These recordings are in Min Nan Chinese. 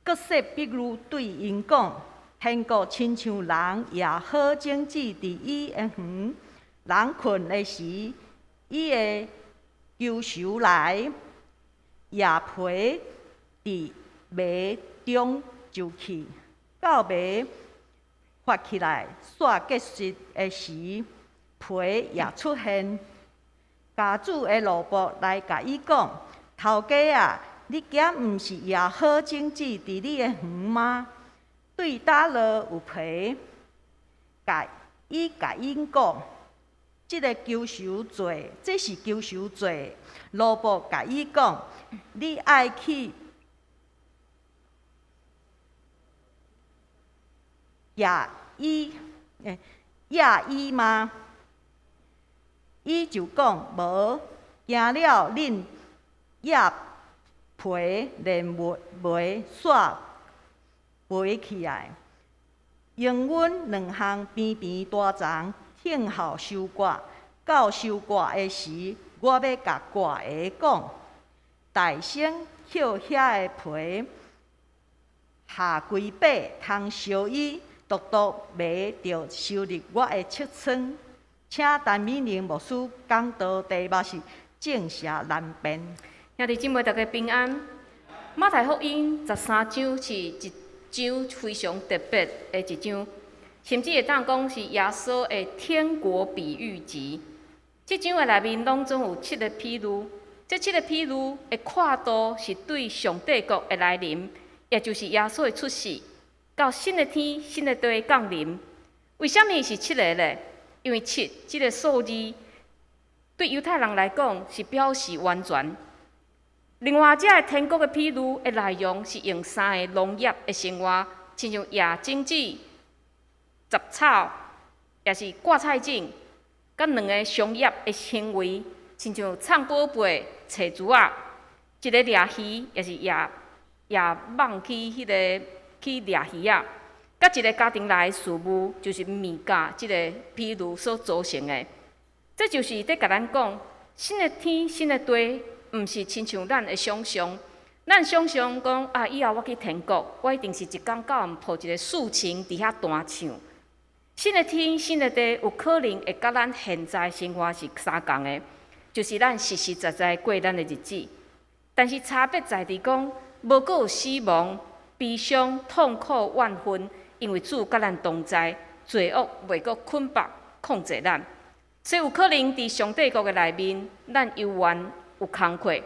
閣設比喻對𪜶講：天國親像人掖好種子佇伊的園，人睏的時，伊的仇仇來，掖皮佇麥中就去。到麥發起來，煞結實的時，皮也出現。家主的奴僕來共伊講：頭家啊，你敢毋是掖好種子佇你的園嗎？對佗落有皮？共伊共𪜶講：這个仇仇做，這是仇仇做。奴僕共伊講：你愛去掖伊，掖伊嗎？伊就講：無，驚了恁掖皮連麥煞飛起來。容阮兩項平平大叢，等候收割。到收割的時，我欲共割的講：大先抾遐的皮，下規塊通燒伊，獨獨麥著收入我的穀倉。請陳美玲牧師講道，題目是正邪難辨。兄弟姊妹，大家平安。馬太福音13章是一章非常特別的一章，甚至會當講是耶穌的天國比喻集。這章的內面攏總有七个比喻，這七个比喻的跨度是對上帝國的來臨，也就是耶穌的出世，到新的天、新的地降臨。為啥物是七个咧？因為七這个數字對猶太人來講是表示完全。另外，這个天國的比喻的內容是用三个農業的生活，親像掖種子、雜草，抑是掛菜種，佮兩个商業的行為，親像藏寶貝、揣珠仔，一个掠魚，抑是掖掖網去彼个去掠魚仔。佮一个家庭內的事務，就是麵鉸這个比喻所組成的。這就是佇共咱講，新的天、新的地，毋是親像咱的想象。咱想象講啊，以後我去天國，我一定是一工到暗抱一个豎琴佇遐彈唱。新的天、新的地，有可能會佮咱現在生活是相仝的，就是咱實實在在過咱的日子。但是差別在佇講，無閣有死亡、悲傷、痛苦、怨恨。因為主佮咱同在，罪惡袂閣捆綁控制咱，所以有可能佇上帝國的內面，咱猶原有工課，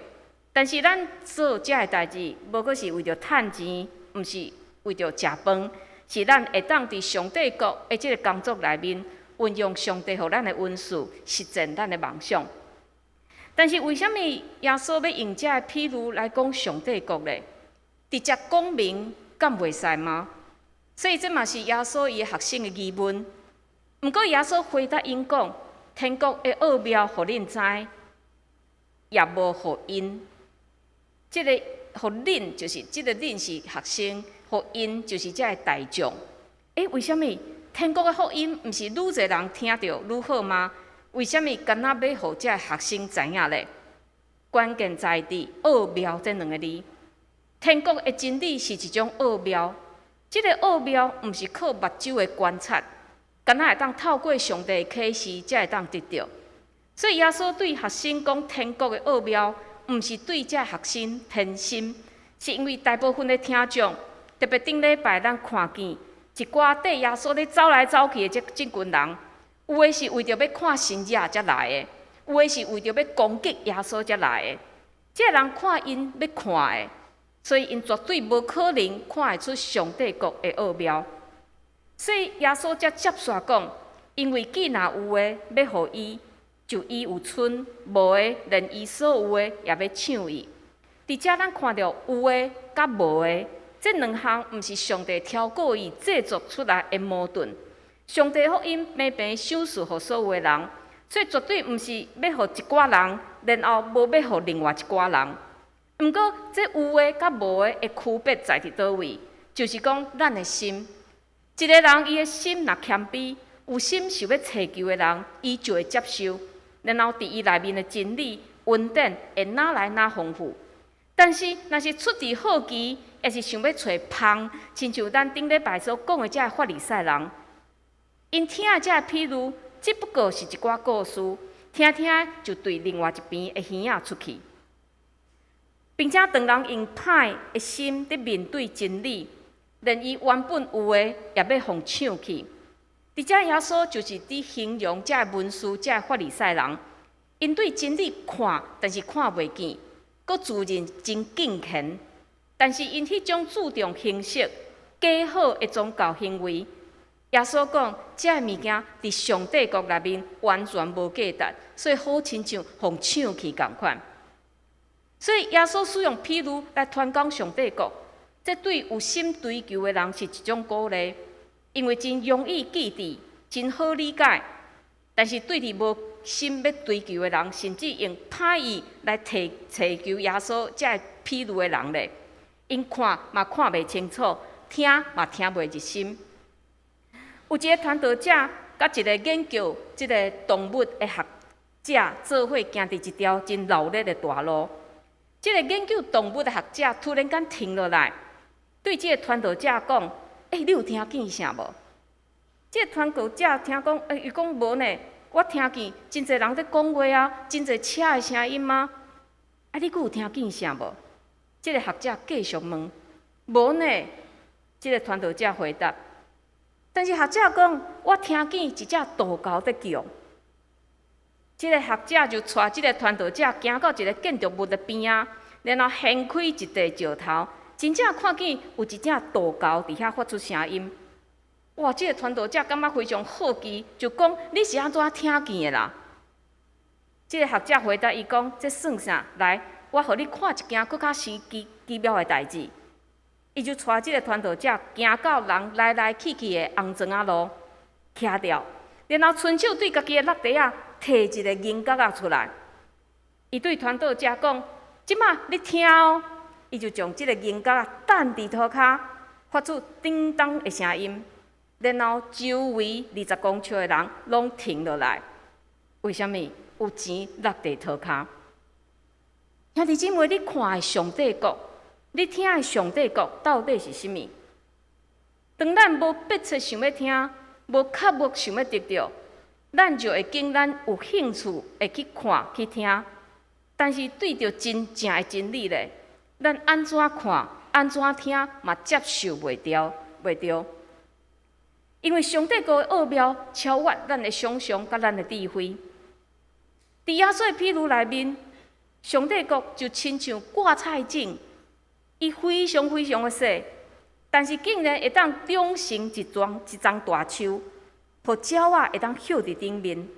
但是咱做這个代誌，無閣是為著趁錢，毋是為著食飯，是咱會當佇上帝國的這个工作內面，運用上帝予咱的恩賜，實踐咱的夢想。但是為啥物耶穌欲用這个比喻來講上帝國咧？直接講明敢袂使嗎？所以這嘛是耶穌伊的學生的疑問。毋過耶穌回答𪜶講：天國的奧妙，予恁知，也無予𪜶。這个予恁就是這个恁是學生，予𪜶就是這个大眾。欸，為啥物天國的福音毋是愈濟人聽著愈好嗎？為啥物干焦欲予這个學生知影咧？關鍵在佇奧妙這兩个字。天國的真理是一種奧妙。這个奧妙毋是靠目睭的觀察，干焦會當透過上帝的啟示，才會當得著。所以耶穌對學生講天國的奧妙，毋是對這學生偏心，是因為大部分的聽眾，特別頂禮拜咱看見一寡綴耶穌咧走來走去的這群人，有的是為著欲看神跡才來的，有的是為著欲攻擊耶穌才來的。這个人看𪜶欲看的。所以，𪜶絕對無可能看會出上帝國的奧妙。所以，耶穌才接續講：因為既若有的，欲予伊，就伊有賰；無的，連伊所有的也欲搶去。佇遮咱看著有的佮無的，這兩項毋是上帝超故意製作出來的矛盾。上帝福音平平賞賜予所有的人，所以絕對毋是欲予一寡人，然後無欲予另外一寡人。毋過，這有的佮無的的區別在佇佗位？就是講，咱的心。一个人伊的心若謙卑，有心想欲揣求的人，伊就會接受，然後佇伊內面的真理、恩典會愈來愈豐富。但是，若是出自好奇，抑是想欲揣芳，親像咱頂禮拜所講的這个法利賽人，𪜶聽的這个比喻，只不過是一寡故事，聽聽就對另外一邊的耳仔出去，並且當人用歹的心佇面對真理，連伊原本有的也欲予搶去。佇遮耶穌就是佇形容這个文士、這个法利賽人，𪜶對真理看，但是看袂見，閣自認真敬虔，但是𪜶彼種注重形式、假好的宗教行為，耶穌講，這个物件佇上帝國內面完全無價值，所以好親像予搶去仝款。所以耶穌使用譬喻來傳講上帝國，這對有心追求的人是一種鼓勵，因為真容易記佇，真好理解。但是對佇無心欲追求的人，甚至用歹意來提尋求耶穌這个譬喻的人咧，𪜶看嘛看袂清楚，聽嘛聽袂入心。有一个傳道者，佮一个研究這个動物的學者做伙行佇一條真鬧熱的大路。這个研究動物的學者突然間停落來，對這个傳道者講：“欸，你有聽見啥無？”這个傳道者聽講，欸，伊講無呢，我聽見真濟人佇講話啊，真濟車的聲音啊。啊，你閣有聽見啥無？這个學者繼續問：“無呢。”這个傳道者回答。但是學者講，我聽見一隻杜鵤佇叫。這个學者就帶這个傳道者行到一个建築物的邊仔，然後掀開一塊石頭，真正看見有一隻杜鵤佇遐發出聲音。哇！這个傳道者感覺非常好奇，就講：你是按怎聽見的啦？這个學者回答伊講：這算啥？來，我予你看一件閣較神奇奇妙的代誌。伊就帶這个傳道者行到人來來去去的紅磚仔路，徛著，然後伸手對家己的橐袋仔提一个銀角仔出來。伊對傳道者講：這馬你聽哦。伊就將這个銀角仔擲佇塗跤，發出叮當的聲音。然後周圍20公尺的人攏停落來。為啥物？有錢落佇塗跤。兄弟姊妹，你看的上帝國，你聽的上帝國到底是啥物？當咱無迫切想欲聽，無渴慕想欲得著，咱就會揀咱有興趣會去看去聽。但是對著真正的真理咧，咱按怎看、按怎聽嘛接受袂著，袂著。因為上帝國的奧妙超越咱的想象佮咱的智慧。佇耶穌的譬喻內面，上帝國就親像掛菜種，伊非常非常的細，但是竟然會當長成一樁一叢大樹，予鳥仔會當歇佇頂面。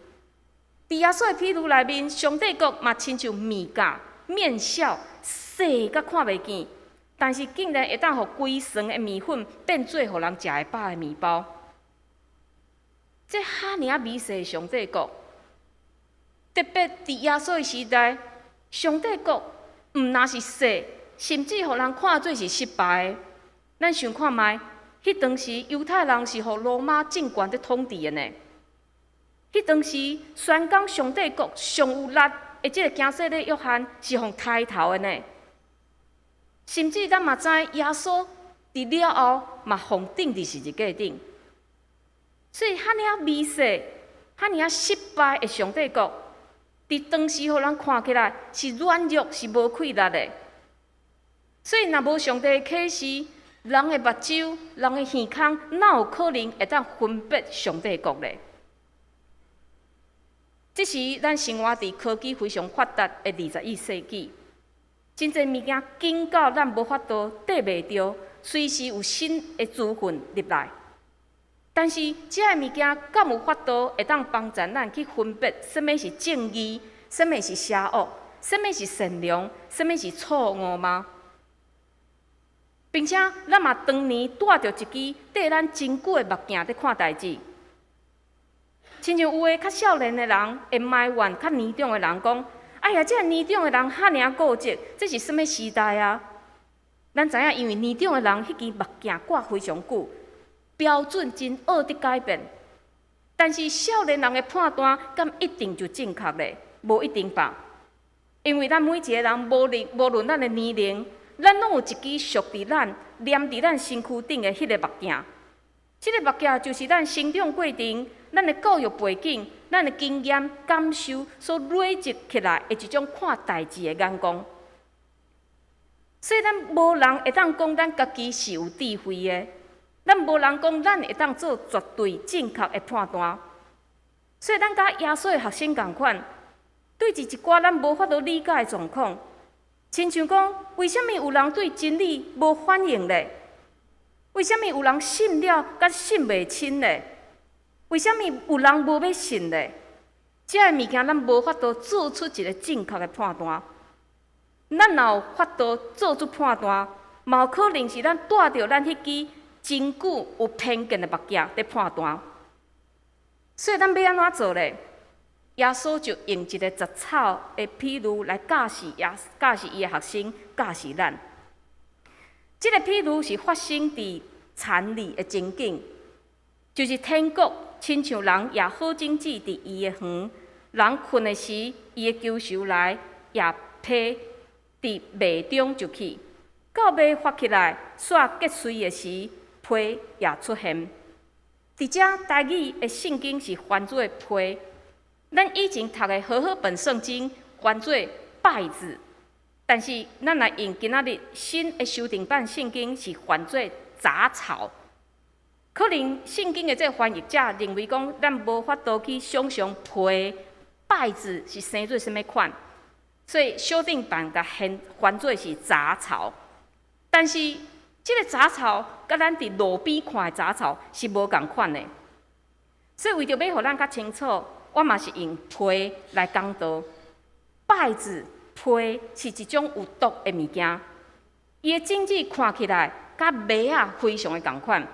佇耶穌的譬喻內面，上帝國嘛親像麵鉀、麵酵，細甲看袂見，但是竟然會當予規船的麵粉變做予人食會飽的麵包。這遐爾仔微細的上帝國，特別佇耶穌的時代，上帝國毋若是細，甚至予人看做是失敗的。咱想看覓，彼當時猶太人是予羅馬政權佇統治的呢。彼當時宣講上帝國上有力的這个驚洗禮約翰是予刣頭的呢。甚至咱嘛知耶穌佇了後嘛予釘佇十字架頂。所以，遐爾仔微細、遐爾仔失敗的上帝國，佇當時予人看起來是軟弱、是無氣力的。所以，若無上帝的啟示，人的目睭、人的耳孔，哪有可能會當分別上帝國咧？這時，咱生活佇科技非常發達的21世紀，真濟物件緊到咱無法度綴袂著，隨時有新的資訊入來。但是，這个物件敢有法度會當幫助咱去分別啥物是正義，啥物是邪惡，啥物是善良，啥物是錯誤嗎？並且，咱嘛長年戴著一支戴咱真久的目鏡佇看代誌。親像有的較少年的人會埋怨較年長的人講：“哎呀，這个年長的人遐爾固執，這是啥物時代啊？”咱知影，因為年長的人彼支目鏡掛非常久，標準真僫佇改變。但是少年人的判斷，敢一定就正確咧？無一定吧。因為咱每一個人，無論咱的年齡，咱攏有一支屬佇咱、黏佇咱身軀頂的彼个目鏡。這个目鏡就是咱成長過程、咱的教育背景、咱的經驗、感受所累積起來的一種看代誌的眼光。所以咱無人會當講咱家己是有智慧的，咱無人講咱會當做絕對正確的判斷。所以咱佮耶穌的學生仝款，對佇一寡咱無法度理解的狀況，親像講，為啥物有人對真理無反應咧？為啥物有人信了，佮信袂深咧？為啥物有人無欲信咧？這个物件咱無法度做出一个正確的判斷。咱若有法度做出判斷，嘛有可能是咱帶著咱彼支真久有偏見的目鏡佇判斷。所以咱欲按怎做咧？耶穌就用一个雜草的比喻來教示伊的學生，教示咱。這个比喻是發生佇田裡的情景，就是天國親像人掖好種子佇伊的園，人睏的時，伊的仇仇來掖稗佇麥中就去，到麥發起來，煞結穗的時，稗也出現。佇遮台語的聖經是翻做稗，咱以前讀的和合本聖經翻做稗子，但是咱來用今仔日新的修訂版聖經是翻做雜草。可能聖經的這个翻譯者認為講，咱無法度去想象稗稗子是生做啥物款，所以修訂版共翻做是雜草。但是這个雜草佮咱佇路邊看的雜草是無仝款的，所以為著欲予咱較清楚，我嘛是用稗來講道。稗子、稗是一種有毒的物件，伊的種子看起來佮麥仔非常的仝款，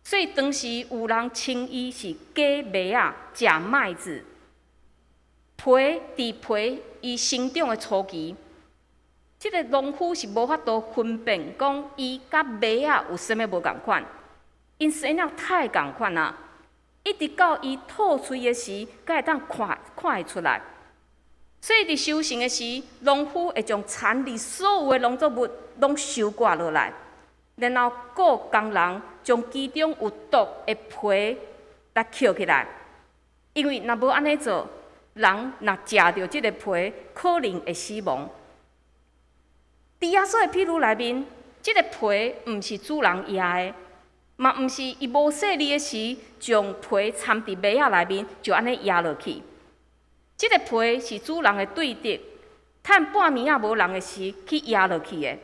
所以當時有人稱伊是假麥仔、假麥子。稗佇稗伊生長的初期，這个農夫是無法度分辨講伊佮麥仔有啥物無仝款，𪜶生了太仝款啊！一直到伊吐穗的時，才會當看會出來。所以佇收成的時，農夫會將田裡所有的農作物攏收割落來，然後雇工人將其中有毒的稗來抾起來，因為若無按呢做，人若食著這个稗，可能會死亡。佇耶穌的比喻內面，這个稗毋是主人掖的，嘛毋是伊無細膩的時，將稗摻佇麥仔內面，就按呢掖落去。這个稗是主人的對敵，趁半暝仔無人的時去掖落去的。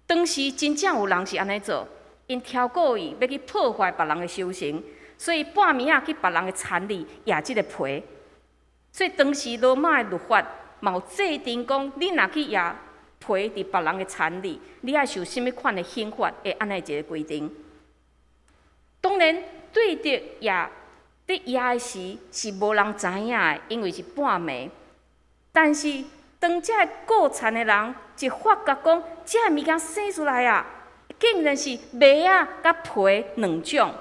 當時真正有人是按呢做，𪜶超故意欲去破壞別人的收成，所以半暝仔去別人的田裡掖這个稗。所以當時羅馬的律法嘛有制定講，你若去掖稗佇別人的田裡，你愛受啥物款的刑罰？會按呢一个規定。當然，對敵掖佇掖的時是無人知影的，因為是半暝。但是當這个顧田的人一發覺講，這个物件生出來啊，竟然是麥仔佮稗兩種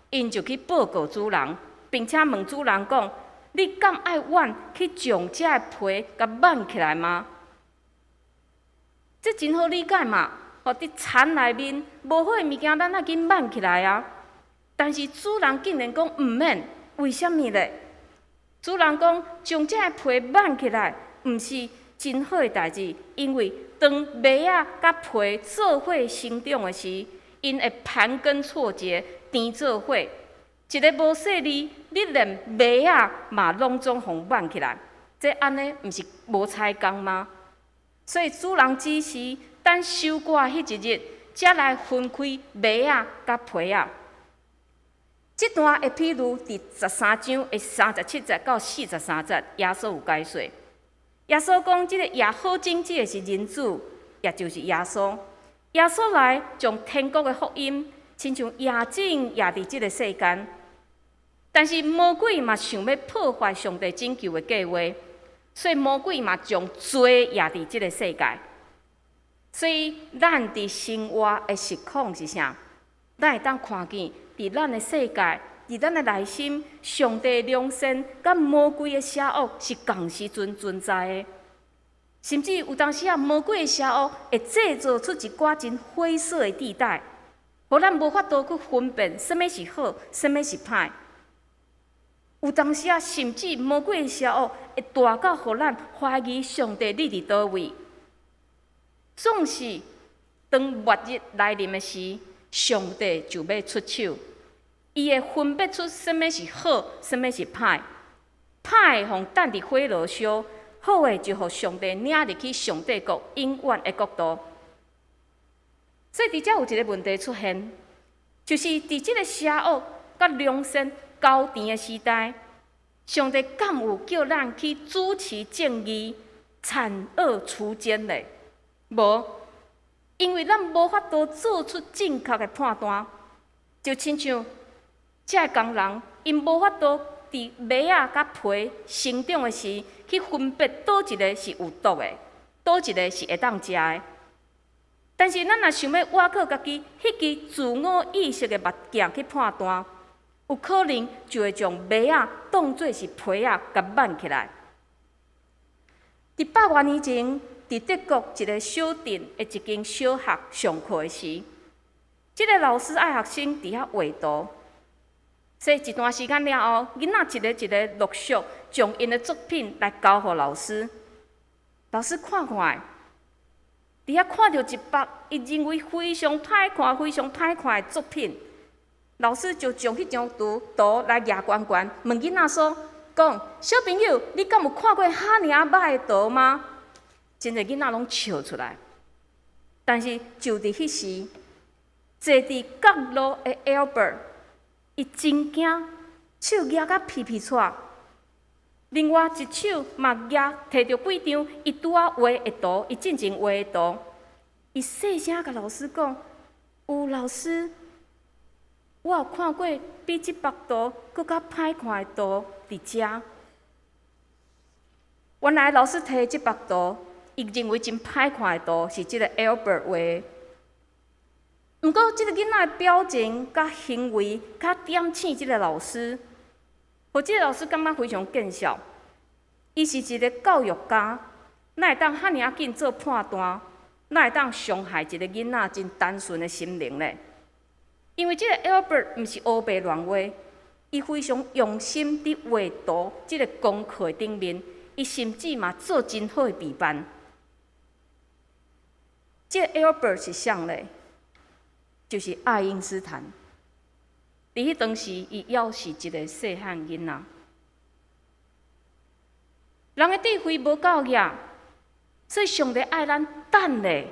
，𪜶就去報告主人，並且問主人講：你敢愛阮去將這个稗共挽起來嗎？這真好理解嘛！吼，佇田內面無好的物件，咱愛緊挽起來啊。但是主人竟然講毋免，為啥物咧？主人講將這个稗挽起來，毋是真好的代誌，因為當麥仔佮稗做伙生長的時，𪜶會盤根錯節，纏做伙。一个無細膩，你連麥仔嘛攏總予挽起來，這按呢毋是無彩工嗎？所以主人指示等收割彼一日，才來分開麥仔佮稗仔。這段的比喻佇13章的37節到43節，耶穌有解說。耶穌講，這个掖好種子的是人子，也就是耶穌。耶穌來將天國的福音，親像掖種掖佇這个世間。但是魔鬼嘛想欲破壞上帝拯救的計劃，所以魔鬼嘛將罪掖佇這个世界。所以咱佇生活的實況是啥？咱會當看見佇咱的世界，佇咱的內心，上帝良善佮魔鬼的邪惡是仝時陣存在的。甚至有當時啊，魔鬼的邪惡會製造出一寡真灰色的地帶，予咱無法度去分辨啥物是好，啥物是歹。有當時啊，甚至魔鬼的邪惡會大到予咱懷疑上帝你佇佗位。總是當末日來臨的時，上帝就欲出手，伊會分別出啥物是好，啥物是歹。歹的予等佇火爐燒，好的就予上帝領入去上帝國永遠的國度。所以佇遮有一个問題出現，就是佇這个邪惡佮良善交纏的時代，上帝敢有叫咱去主持正義、鏟惡除奸咧？無，因為咱無法度做出正確的判斷，就親像這个工人，𪜶無法度佇麥仔佮皮生長的時，去分別佗一个是有毒的，佗一个是會當食的。但是咱若想欲倚靠家己彼支自我意識的目鏡去判斷，有可能就會將麥仔當做是皮仔，共挽起來。佇百外年前，佇德國一个小鎮的一間小學上課的時，這个老師愛學生佇遐畫圖。所以一段時間了後，囡仔一个一个陸續將𪜶的作品來交予老師。老師看看，佇遐看著一幅伊認為非常歹看、非常歹看的作品，老師就將彼張圖來舉懸懸，問囡仔說：講小朋友，你敢有看過遐爾仔歹的圖嗎？真濟囡仔攏笑出來。但是就佇彼時，坐佇角落的 Albert，伊真驚，手攑甲皮皮掣。另外一手嘛攑提著幾張伊拄仔畫的圖，伊進前畫的圖。伊細聲共老師講：有老師，我有看過比這幅圖閣較歹看的圖佇遮。原來老師提這幅圖，伊認為真歹看的圖是這个 Albert 畫的。毋過，這个囡仔的表情佮行為較點醒這个老師，予這个老師感覺非常見笑。伊是一个教育家，哪會當遐爾仔緊做判斷？哪會當傷害一个囡仔真單純的心靈咧？因為這个 Albert 毋是烏白亂畫，伊非常用心佇畫圖這个功課頂面，伊甚至嘛做真好的備辦。這个 Albert 是啥咧？就是愛因斯坦。佇彼當時，伊猶是一个細漢囡仔。人的智慧無夠額，所以上帝愛咱等咧，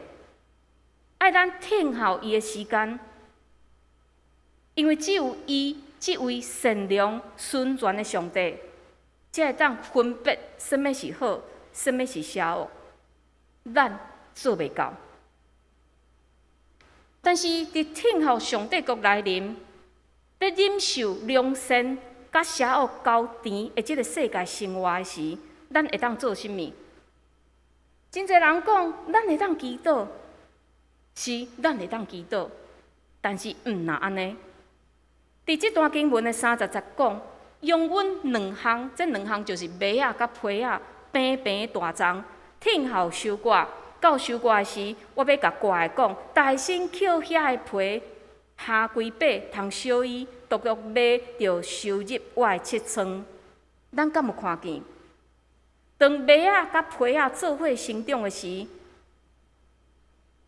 愛咱等候伊的時間，因為只有伊這位善良、純全的上帝，才會當分別啥物是好，啥物是邪惡，咱做袂到。但是，佇等候上帝國來臨，佇忍受良善佮邪惡交纏的這个世界生活的時，咱會當做啥物？真濟人講，咱會當祈禱，是咱會當祈禱，但是毋若按呢。佇這段經文的30節講，容阮兩項，這兩項就是麥仔佮皮仔，平平大叢，等候收割。到收割的時，我欲共割的講，大先抾遐的皮，縖規塊通燒伊，獨獨麥著收入我的七倉。咱敢有看見？當麥仔佮皮仔做伙生長的時，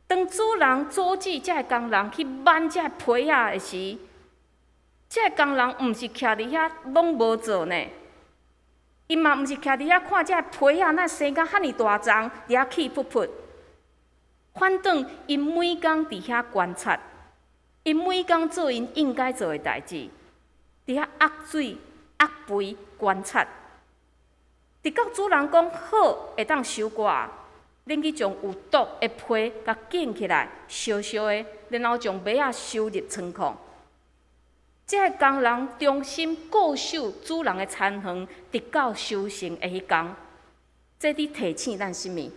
當主人阻止這个工人去挽這个皮仔的時，這个工人毋是徛佇遐攏無做呢？伊嘛毋是徛佇遐看這个皮仔哪生甲遐爾大叢，佇遐氣噗噗。反轉，𪜶每工佇遐觀察，𪜶每工做𪜶應該做的代誌，佇遐壓水、壓肥、觀察。直到主人講好，會當收割，恁去將有毒的皮共撿起來，燒燒的，然後將麥仔收入倉庫。這个工人忠心固守主人的田園，直到收成的彼工。這佇提醒咱啥物？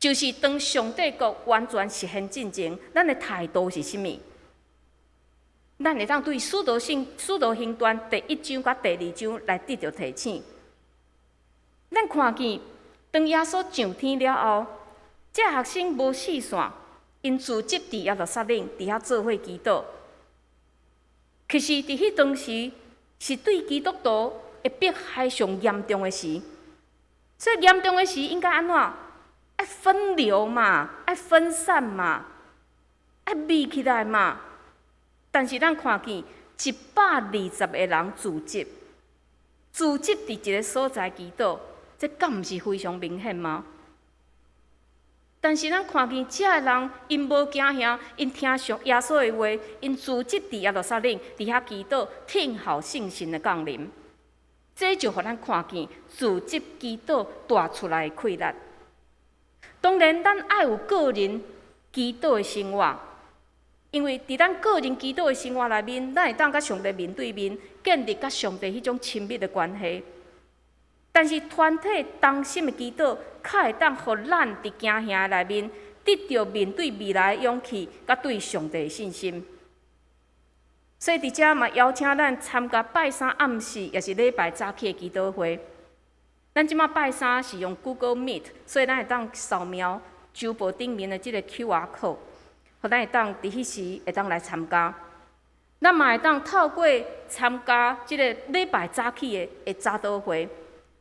就是當上帝國完全實現進前，咱的態度是啥物？咱會當對使徒行傳第一章佮第二章來得著提醒。咱看見當耶穌上天了後，這學生無四散，𪜶聚集佇耶路撒冷，佇遐做伙祈禱。其實佇彼當時是對基督徒的迫害上嚴重的時，所以嚴重的時應該按怎？愛分流嘛，愛分散嘛，愛避起來嘛。但是咱看見120個人聚集，聚集佇一个所在祈禱，這敢毋是非常明顯嗎？但是咱看見這个人，𪜶無驚嚇，𪜶聽上耶穌的話，𪜶聚集佇耶路撒冷，佇遐祈禱，聽候聖神的降臨。這就予咱看見聚集祈禱帶出來的氣力。當然，咱愛有個人祈禱的生活，因為佇咱個人祈禱的生活內面，咱會當佮上帝面對面，建立佮上帝彼種親密的關係。但是團體同心的祈禱，較會當予咱佇驚嚇內面得著面對未來的勇氣，佮對上帝的信心。所以佇遮嘛邀請咱參加拜三暗時，抑是禮拜早起的祈禱會。咱這馬拜三是用 Google Meet，所以咱會當掃描周報頂面的這个 QR code，予咱會當佇彼時會當來參加。咱嘛會當透過參加這个禮拜早起的早禱會。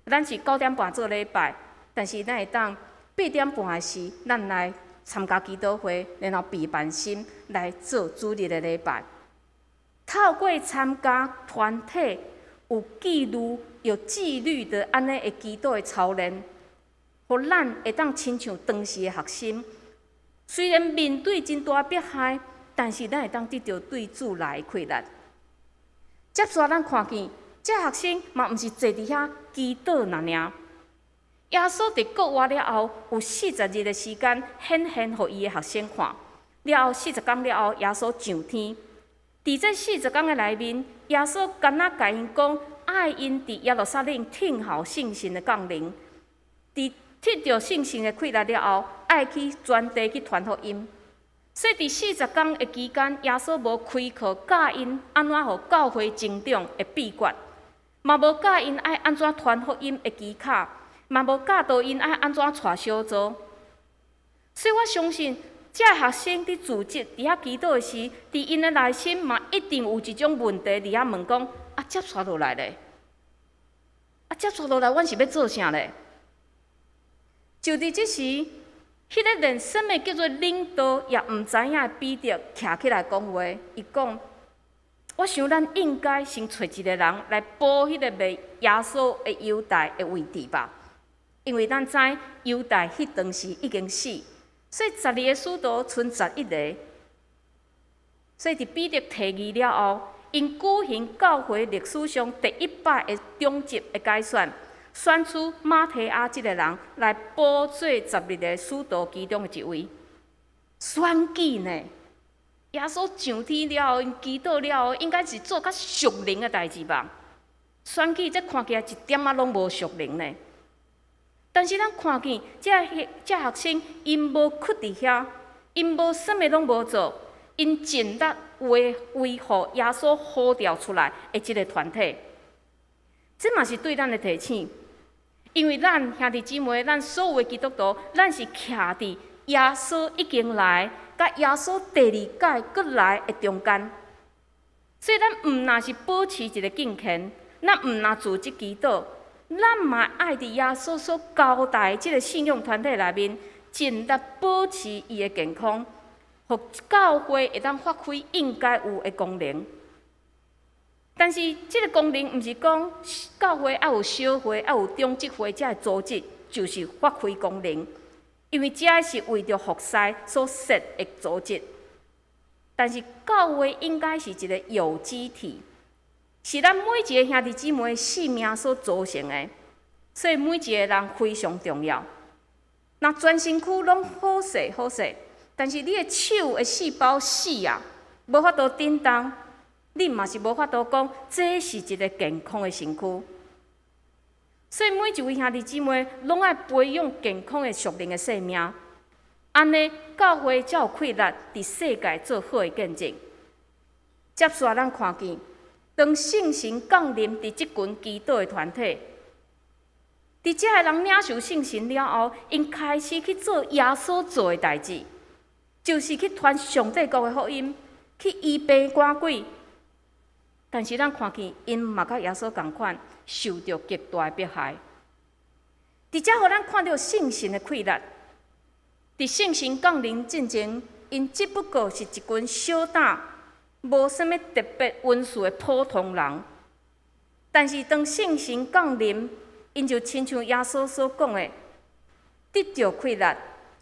咱是9點半做禮拜，但是咱會當8點半的時，咱來參加祈禱會，然後備辦心來做主日的禮拜。透過參加團體有紀律、有紀律的按呢的祈禱的操練，予咱會當親像當時的學生，雖然面對真大迫害，但是咱會當得著對主來的氣力。接續咱看見，這學生嘛毋是坐佇遐祈禱爾爾。耶穌佇復活了後，有四十日的時間顯現予伊的學生看。了後四十工了後，耶穌上天。佇這四十工的內面，耶穌敢若共𪜶講，愛𪜶佇耶路撒冷聽候聖神的降臨。佇得著聖神的氣力了後，愛去全地去傳福音。所以佇四十工的期間，耶穌無開課教𪜶按怎予教會增長的秘訣，嘛無教𪜶愛按怎傳福音的技巧，嘛無教導𪜶愛按怎帶小組。所以我相信，這學生佇組織佇遐祈禱的時，佇𪜶的內心嘛一定有一種問題佇遐問講：啊，接紲落來咧？啊，接紲落來，阮是欲做啥咧？就佇這時，彼个連啥物叫做領導也毋知影的彼得徛起來講話，伊講：我想咱應該先揣一个人來補彼个賣耶穌的猶大的位置吧，因為咱知猶大彼當時已經死，所以十二个使徒賰11個。所以佇彼得提議了後，𪜶舉行教會歷史上第一擺的長執的改選，選出馬提亞這个人來補做十二个使徒其中的一位。選舉呢？耶穌上天了後，𪜶祈禱了後，應該是做較屬靈的代誌吧？選舉這看起來一點仔攏無屬靈呢。但是咱看見這這學生，𪜶無屈佇遐，𪜶無啥物攏無做，𪜶盡力維護耶穌呼召出來的這个團體。這嘛是對咱的提醒，因為咱兄弟姊妹，咱所有的基督徒，咱是徛佇耶穌已經來，佮耶穌第二擺閣來的中間，所以咱毋若是保持一个敬虔，咱毋若組織祈禱，咱嘛愛佇耶穌所交代這个信仰團體內面，盡力保持伊的健康，予教會會當發揮應該有的功能。但是，這个功能毋是講教會愛有小會、愛有長執會這个組織，就是發揮功能。因為這是為著服侍所設的組織。但是教會應該是一个有機體，是咱每一个兄弟姊妹性命所組成的，所以每一个人非常重要。若全身軀攏好勢好勢，但是你的手的細胞死啊，無法度振動，你嘛是無法度講這是一个健康的身軀。所以每一位兄弟姊妹攏愛培養健康的屬靈的生命，按呢教會才有氣力佇世界做好的見證。接續咱看見，當聖神降臨佇這群祈禱的團體，佇這个人領受聖神了後，𪜶開始去做耶穌做的代誌，就是去傳上帝國的福音，去醫病趕鬼。但是咱看見，𪜶嘛佮耶穌仝款，受著極大的迫害。佇遮予咱看著聖神的氣力，佇聖神降臨進前，𪜶只不過是一群小膽，無啥物特別恩賜的普通人。但是當聖神降臨，𪜶就親像耶穌所講的，得著氣力，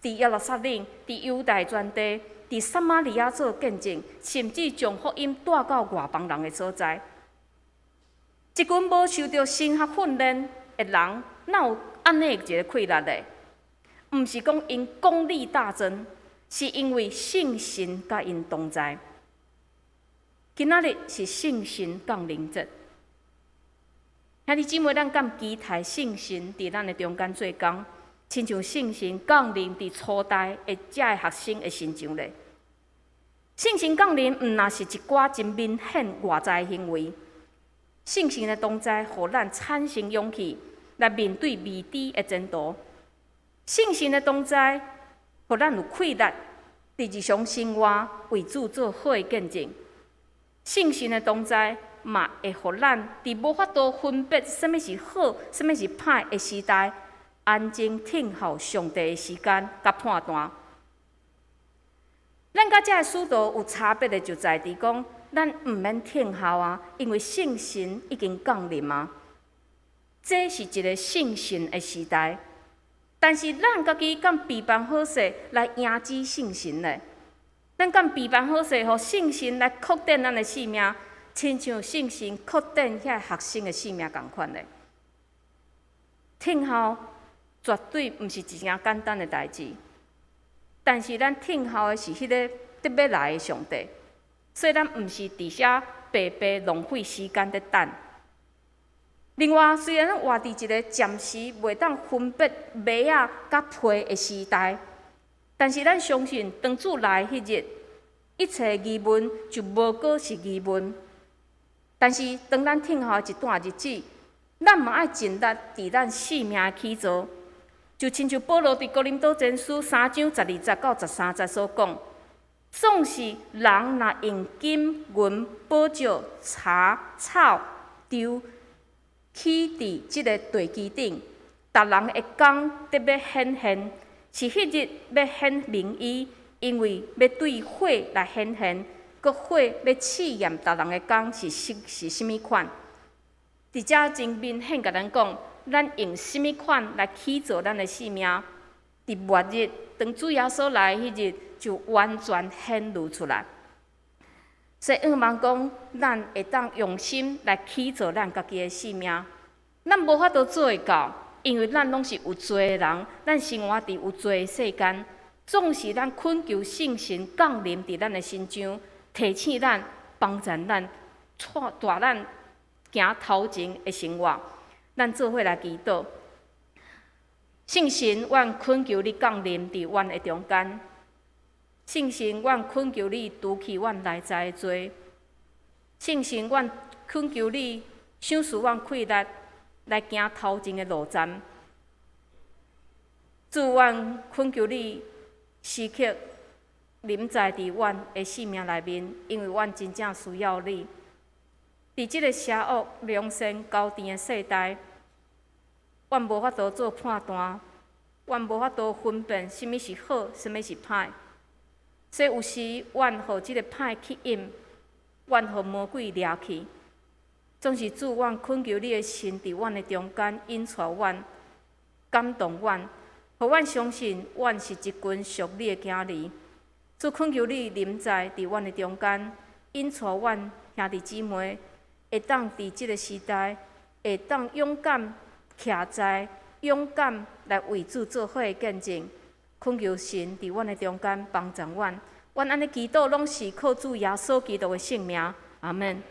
佇耶路撒冷、佇猶大全地、佇撒瑪利亞做見證，甚至將福音帶到外邦人的所在。一群無受著神學訓練的人，哪有按呢一个氣力咧？毋是講𪜶功力大增，是因為聖神佮𪜶同在。今仔日是聖神降臨節，兄弟姊妹，咱敢期待聖神佇咱的中間做工，親像聖神降臨佇初代的這个學生的身上咧？聖神降臨，毋若是一寡真明顯外在的行為，聖神的同在，予咱產生勇氣來面對未知的前途。聖神的同在，予咱有氣力，佇日常生活為主做好的見證。聖神的同在，嘛會予咱佇無法度分別啥物是好、啥物是歹的時代，安靜聽候上帝的時間佮判斷。咱佮這个使徒有差別的，就在佇講，咱毋免聽候啊，因為聖神已經降臨啊。這是一个聖神的時代，但是咱家己敢備辦好勢來迎接聖神呢？咱敢備辦好勢，予聖神來擴展咱的生命，親像聖神擴展遐學生的生命仝款咧？聽候絕對毋是一件簡單的代誌，但是咱聽候的是彼个得欲來的上帝，所以咱毋是佇遐白白浪費時間佇等。另外，雖然咱活佇一个暫時袂當分別麥仔佮皮的時代，但是咱相信，當主來彼日，一切疑問就無閣是疑問。但是，當咱聽候一段日子，咱嘛愛盡力佇咱生命的起造，就親像保羅佇哥林多前書3章12節到13節所講：總是人若用金銀寶石、柴草埒起佇這个地基頂，逐人的工得欲顯現，是彼日欲顯明伊，因為欲對火來顯現，閣火欲試驗逐人的工是啥物款。佇遮真明顯共咱講，咱用啥物款來起造咱的生命，佇末日當主耶穌來彼日，就完全顯露出來。所以，向望講，咱會當用心來起造咱家己的生命。咱無法度做會到，因為咱攏是有罪的人，咱生活佇有罪的世間。總是咱懇求聖神降臨佇咱的身上，提醒咱、幫助咱、帶咱行頭前的生活。咱做伙來祈禱，聖神，阮懇求你降臨佇阮的中間。聖神，阮懇求你除去阮內在的罪。聖神，阮懇求你賞賜阮氣力來行頭前的路站。主，阮懇求你時刻臨在佇阮的生命內面，因為阮真正需要你。佇這个邪惡良善交纏的世代，阮無法度做判斷，阮無法度分辨啥物是好，啥物是歹。所以有時，阮予這个歹吸引，阮予魔鬼掠去。總是主，阮懇求你的神佇阮的中間引帶阮、感動阮，予阮相信阮是一群屬你的囝兒。主，懇求你臨在佇阮的中間，引帶阮兄弟姊妹，會當佇這个時代，會當勇敢徛在，勇敢來為主做好的見證。懇求神佇阮的中間幫助阮，阮按呢祈禱，攏是靠主耶穌基督的聖名，阿門。